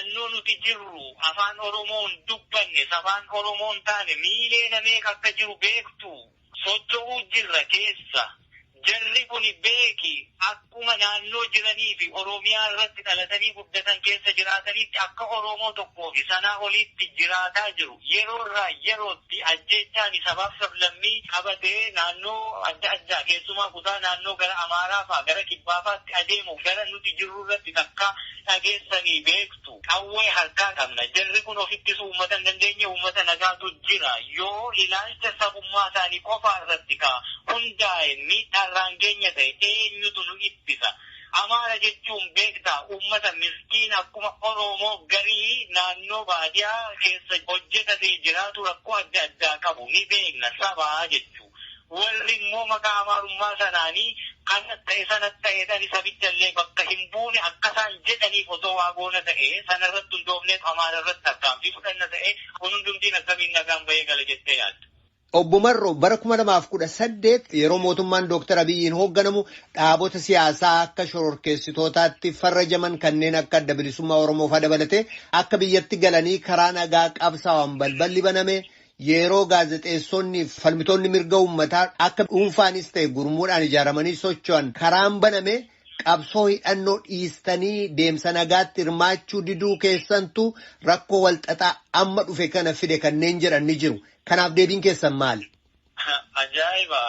Naannoo nuti jirru afaan Oromoon dubbanne, afaan Oromoon taane miilee meeqa akka jiru beektu. Socho'uu jirra keessa. Jarri kun beeki akkuma naannoo jiranii fi Oromiyaa irratti dhalatanii guddatan keessa jiraatanitti akka Oromoo tokkoo fi sanaa olitti jiraataa jiru. Yeroo irraa yerootti ajjeechaan sabaaf sablammii qabatee naannoo adda addaa, keessumaa kutaa naannoo gara Amaaraa fa'aa gara Kibbaa fa'aatti adeemu gara nuti jirru irratti takka dhageessanii beektu. Qawwee harkaa qabna. Jarri kun ofittis uummata hin dandeenye, uummata nagaatu jira. Yoo ilaalcha sabummaa isaanii qofaa irratti ka hundaa'e miidhaarraan keenya ta'e, eenyutu nu ittisa? Amaara jechuun beektaa, uummata miskiin akkuma Oromoo garii naannoo baadiyaa keessa hojjetatee jiraatu, rakkoo adda addaa qabu ni beekna sabaa jechuu. Warri immoo maqaa amaarummaa sanaanii kana ta'e sana ta'eedhaan sabicha illee bakka hin buune, akka isaan jedhaniif osoo waa goona ta'e sanarratti hundoofneef Amaara irratti tarkaanfii fudhanna ta'e, kun hundumtiin akkamiin nagaan bahee gala jettee yaadda? Obbo Marroo, bara 2018 yeroo mootummaan Dooktar Abiyyiin hoogganamu dhaabota siyaasaa akka shororkeessitootaatti farrajaman kanneen akka Adda Bilisummaa Oromoo fa'aa dabalatee akka biyyatti galanii karaa nagaa qabsaa'an balballi baname, yeroo gaazexeessonni falmitoonni mirga uummataa akka dhuunfaanis ta'e gurmuudhaan ijaaramanii socho'an karaan baname, qabsoo hidhannoo dhiistanii deemsa nagaatti hirmaachuu diduu keessantu rakkoo walxaxaa amma dhufe kana fide kanneen jedhan ni jiru. Kanaaf deebiin keessan maali? Ajaa'iba!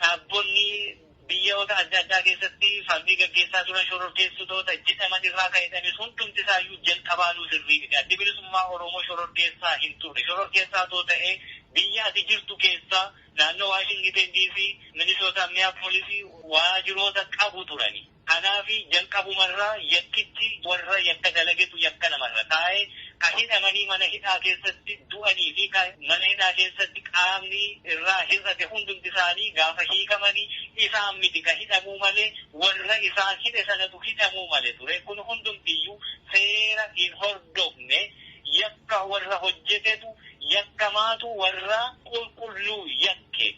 Dhaabbonni biyyoota adda addaa keessatti falmii gaggeessaa turan shororkeessitoota jedhaman irraa ka'edhanis hundumti isaayyuu jalqabaanuu sirrii miti. Addi Bilisummaa Oromoo shororkeessaa hin turre. Shororkeessaa too ta'ee biyya ati jirtu keessa naannoo Waashingiten DC, Minisoota, Minneapolis waajiroota qabu turani. Kanaaf jalqabumarraa yakkichi warra yakka dalagetu yakka namarra taa'ee, ka hidhamanii mana hidhaa keessatti du'anii fi mana hidhaa keessatti qaamni irraa hir'ate hundumti isaanii gaafa hiikamanii isaan miti ka hidhamuu malee, warra isaan hidhe sanatu hidhamuu malee ture. Kun hundumtiyyuu seera hin hordofne. Yakka warra hojjetetu yakkamaatu warra qulqulluu yakke.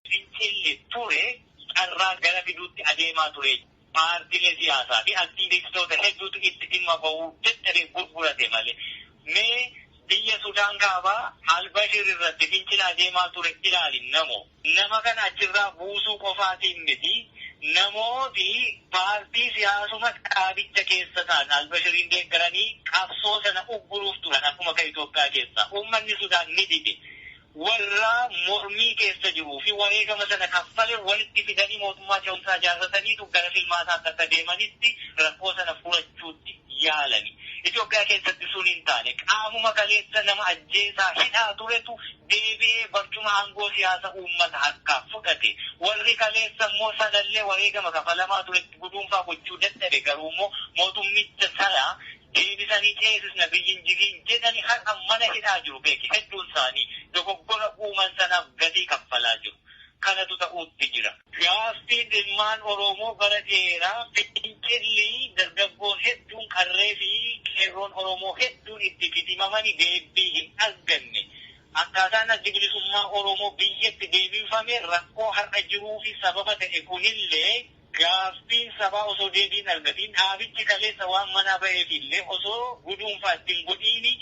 Fincilli ture carraa gara fiduutti adeemaa ture. Paartiilee siyaasaa fi aktiivistoota hedduutu itti dhimma bahuu dadhabee gurgurate malee. Mee biyya Sudaan Kaabaa Albashir irratti fincila adeemaa ture ilaali namo. Nama kana achirraa buusuu qofaatiin miti. Namooti paartii siyaasuma dhaabicha keessa ta'an Albashiriin deeggaranii qabsoo sana ugguruuf turan akkuma kan Itoophiyaa keessa. Uummanni Sudaan ni dide. Warra mormii keessa jiruu fi wareegama sana kaffale walitti fidanii mootummaa ce'umsaa ijaarrataniitu gara filmaataatti akka deemanitti rakkoo sana furachuutti yaalani. Itoophiyaa keessatti sun hin taane. Qaamuma kaleessa nama ajjeesaa hidhaa turetu deebi'ee barcuma aangoo siyaasa uummata harkaa fudhate. Warri kaleessa immoo sanallee wareegama kafalamaa turetti guduunfaa gochuu dadhabe garuu immoo mootummicha sana deebisanii ceesisna, biyyin jigiin jedhani har'a mana hidhaa jiru, beeki, hedduun isaanii dogoggora uuman sanaaf gatii kaffalaa jiru. Kanatu ta'uutti jira. Gaaffiin ilmaan Oromoo bara dheeraa, fincilli dargaggoon hedduun, qarree fi qeerroon Oromoo hedduun itti fitimamanii deebii hin arganne. Akkaataan Addi Bilisummaa Oromoo biyyatti deebifame rakkoo har'a jiruu fi sababa ta'e kunillee, gaaffiin sabaa osoo deebiin argatiin, dhaabichi kaleessa waan manaa ba'eef illee osoo guduunfaa ittiin godhiini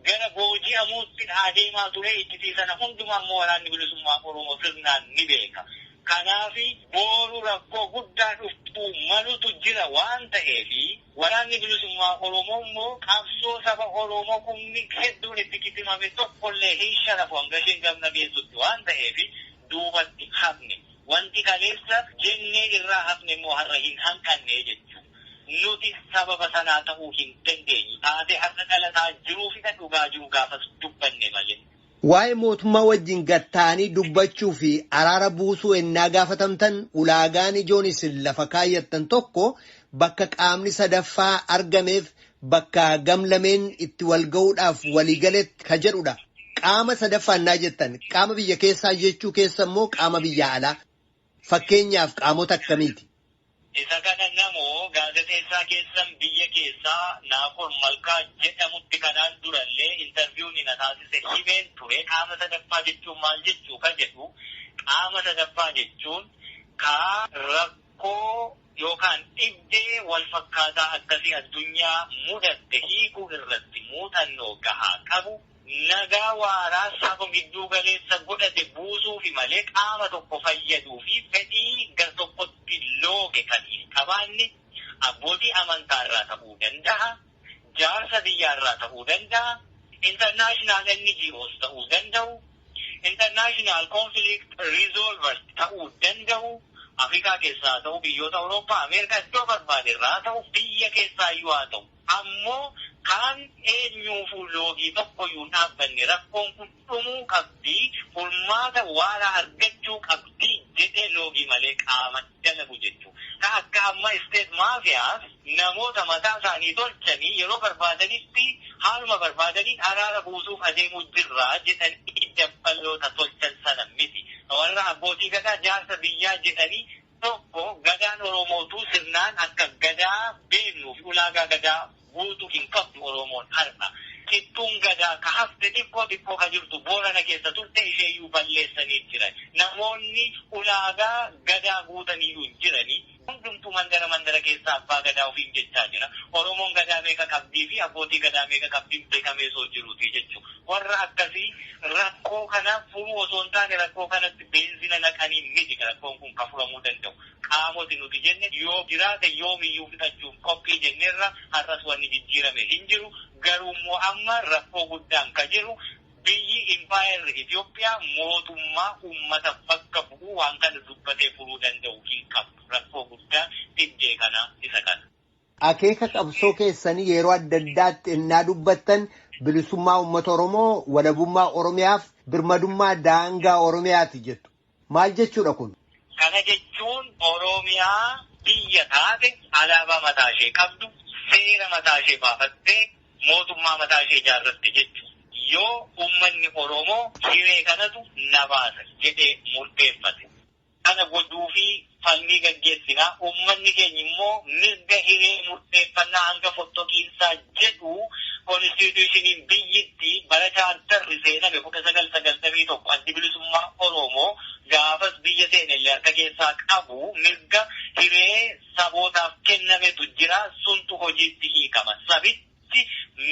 gara booji'amuutti adeemaa ture. Iccitii sana hundumaa immoo Waraanni Bilisummaa Oromoo sirnaan ni beeka. Kanaaf booru rakkoo guddaa dhuftuu malutu jira waan ta'eefi, Waraanni Bilisummaa Oromoo immoo qabsoo saba Oromoo kumni hedduun itti kitimame tokkollee hin sharafu hanga isheen gamna geessutti waan ta'eefi duubatti hafne. Wanti kaleessa jennee irraa hafne immoo har'a hin hanqanne jechuudha. Nuti sababa sanaa ta'uu hin dandeenyu. Taatee har'a dhalataa jiruu fi dhugaa jiru gaafas dubbanne malee. Waa'ee mootummaa wajjin gatta'anii dubbachuu fi araara buusuu ennaa gaafatamtan, ulaagaan ijoon isin lafa kaayyattan tokko bakka qaamni sadaffaa argameef bakka gamlameen itti wal ga'uudhaaf waliigaletti ka jedhudha. Qaama sadaffaa ennaa jettan, qaama biyya keessaa jechuu keessa immoo qaama biyya alaa? Fakkeenyaaf qaamota akkamiiti? Isa kana namoo gaazexeessaa keessan biyya keessaa Naafor Malkaa jedhamutti kanaan durallee interview ni na taasise himeen ture. Qaama sadaffaa jechuun maal jechuu ka jedhu, qaama sadaffaa jechuun ka rakkoo yookaan dhibdee wal fakkaataa akkasii addunyaa mudatte hiikuu irratti muuxannoo gahaa qabu, nagaa waaraa saba gidduu galeessa godhate buusuufi malee qaama tokko fayyaduu fi fedhii gar tokkotti looge kan hin qabaanne abbootii amantaarraa ta'uu danda'a, jaarsa biyyaarraa ta'uu danda'a, international NGOs ta'uu danda'u, international conflict resolvers ta'uu danda'u, Afrikaa keessaa ta'u, biyyoota Awurooppaa, Ameerikaa iddoo barbaade irraa ta'u, biyya keessaa iyyuu haa ta'u. Ammoo kan eenyuufuu loogii tokkoyyuu dhaabbanne rakkoon kun dhumuu qabdi, furmaata waaraa argachuu qabdi jedhee loogii malee qaama dalagu jechuudha. Ka akka amma state maafiyaas namoota mataa isaanii tolchanii yeroo barbaadanitti haaluma barbaadanii araara buusuuf adeemuu jirraa jedhanii dabballoota tolchan sana miti. Warra abbootii gadaa jaarsa biyyaa jedhanii tokko gadaan Oromootu sirnaan akka gadaa beeknuu fi ulaagaa gadaa guutuu hin qabdu Oromoon har'a. Qixxuun gadaa ka hafte xiqqoo xiqqoo ka jirtu Boorana keessa turte isheeyyuu balleessanii jiran. Namoonni ulaagaa gadaa guutaniyyuu hin jiranii. Hundumtuu mandara mandara keessaa abbaa gadaa ofiin jechaa jira. Oromoon gadaa meeqa qabdii fi abbootii gadaa meeqa qabdii beekamee osoo jiruuti jechuudha. Warra akkasii rakkoo kana furuu osoo hin taane rakkoo kanatti beenzina naqanii miti rakkoon kun kan furamuu danda'u. Qaamoti nuti jenne yoo jiraate yoomiyyuu fixachuuf qophii jenneerra har'as wanni jijjiirame hin jiru. Garuu immoo amma rakkoo guddaan ka jiru biyyi impaayerri Itoophiyaa mootummaa uummata bakka bu'uu waan kana dubbatee furuu danda'u hin qabu. Rakkoo guddaa dhibdee kana isa kana. Akeeka qabsoo keessanii yeroo adda addaatti ennaa dubbattan bilisummaa uummata Oromoo, walabummaa Oromiyaaf birmadummaa daangaa Oromiyaati jettu. Maal jechuudha kun? Kana jechuun Oromiyaa biyya taate alaabaa mataa ishee qabdu, seera mataa ishee baafattee mootummaa mataa ishee ijaarratte jechuudha. Yoo uummanni Oromoo hiree kanatu na baasa jedhee murteeffate. Kana godhuu fi falmii gaggeessinaa uummanni keenya immoo mirga hiree murteeffannaa hanga fottoqiinsaa jedhu konstituushiniin biyyittii bara chaartarri seename 1991 addi bilisummaa Oromoo gaafas biyya seenellee harka keessaa qabu mirga hiree sabootaaf kennametu jira suntu hojiitti hiikama. Sabitti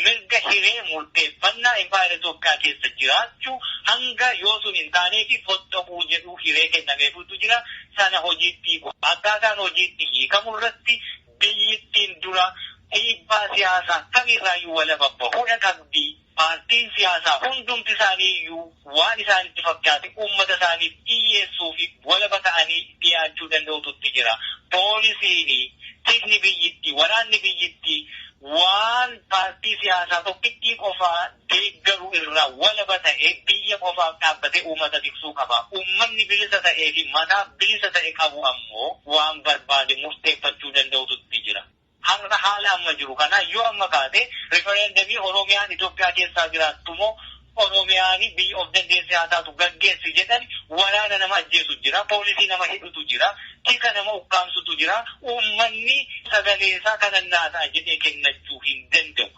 mirga hiree murteeffannaa impaayera Itoophiyaa keessa jiraachuu hanga yoo sun hin taaneefi fottoquu jedhu hiree kennameefutu jira sana hojiitti hiiku. Akkaataan hojiitti hiikamu irratti biyyittiin dura dhiibbaa siyaasaa kamirraayyuu walaba bahuudha qabdi. Paartiin siyaasaa hundumti isaanii iyyuu waan isaanitti fakkaate uummata isaaniif dhiyyeessuu fi walaba ta'anii dhiyaachuu danda'ututti jira. Poolisiin, tikni biyyittii, waraanni biyyittii waan paartii siyaasaa tokkittii qofaa deeggaru irraa walaba ta'ee biyya qofaaf dhaabbatee uummata tiksuu qaba. Uummanni bilisa ta'ee fi mataa bilisa ta'e qabu ammoo waan barbaade murteeffachuu danda'ututti jira. Har'a haala amma jiru kana yoo amma kaate rifereendamii Oromiyaan Itoophiyaa keessaa jiraattu moo Oromiyaan biyya of dandeesse haa taatu gaggeessi jedhan waraana nama ajjeesu jira, poolisii nama hidhutu jira, tika nama ukkaamsutu jira. Uummanni sagalee isaa kanan naa ta'a jedhee kennachuu hin danda'u.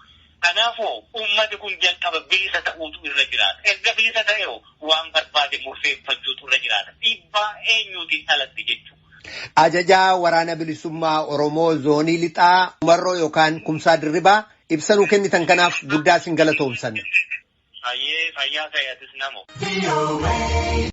Kanaafuu uummati kun jalqaba bilisa ta'uutu irra jiraata. Erga bilisa ta'ee waan barbaade murteeffachuutu irra jiraata. Dhiibbaa eenyuutiin alatti jechuudha. Ajajaa Waraana Bilisummaa Oromoo Zoonii Lixaa Marroo yookaan Kumsaa Dirribaa ibsa nuu kennitan kanaaf guddaa isin galatoomsanna. Fayyee fayyaa ta'e atis namo.